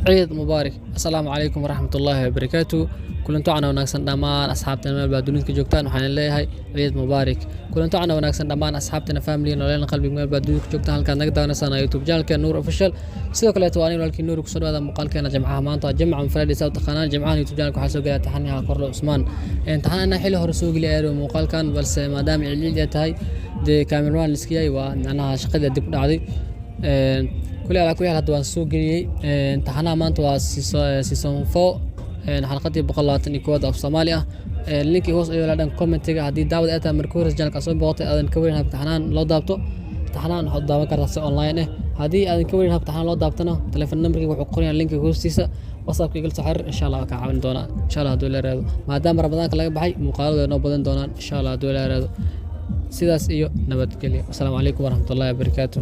Ciid mubaarak. Assalaamu calaykum waraxmatullaahi wabarakaatu. Kulanto cana wanaagsan dhammaan asxaabtana meel baa dunida ka joogtaan, waxaan leeyahay ciid mubaarak. Kulanto cana wanaagsan dhammaan asxaabtana, family nolol qalbiga, meel baa dunida ka joogtaan. Halkaad naga daawanaysaan YouTube channelka Nuur Official. Sidoo kaleeto waa aniga walaalkii Nuur. Kusoo dhawaada muuqaalkeena Jimcaha. Maanta waa Jimca, Friday saa u taqaanaan. Jimcahan YouTube channelka waxaa soo gelaya taxanaha Korle Cusmaan. Taxanaha xilli hore soo geli ayaa muuqaalkan, balse maadaama ciid ay tahay, dee cameraman liska yahay, waa macnaha shaqadii dib u dhacday. Kulli alaa kulli haal, hadda waan soo geliyey. Taxanaha maanta waa season 4, xalqadii 121aad, af Soomaali ah. Linkii hoos ayuu dhan commentiga. Haddii daawad ay tahay markii hore channelka soo booqatay, aadan ka warin habka taxanahan loo daabto, taxanahan waxaad daawan kartaa si online ah. Haddii aadan ka warin habka taxanahan loo daabtana, telefoon numberkii wuxuu qorayaa linkiga hoostiisa. WhatsAppka igala soo xiriir, insha Allah waa kaa caawin doonaa, insha Allah hadduu la yiraahdo. Maadaama Ramadaanka laga baxay, muuqaaladu way noo badan doonaan, insha Allah hadduu la yiraahdo. Sidaas iyo nabadgelyo. Asalaamu calaykum waraxmatullaahi wabarakaatu.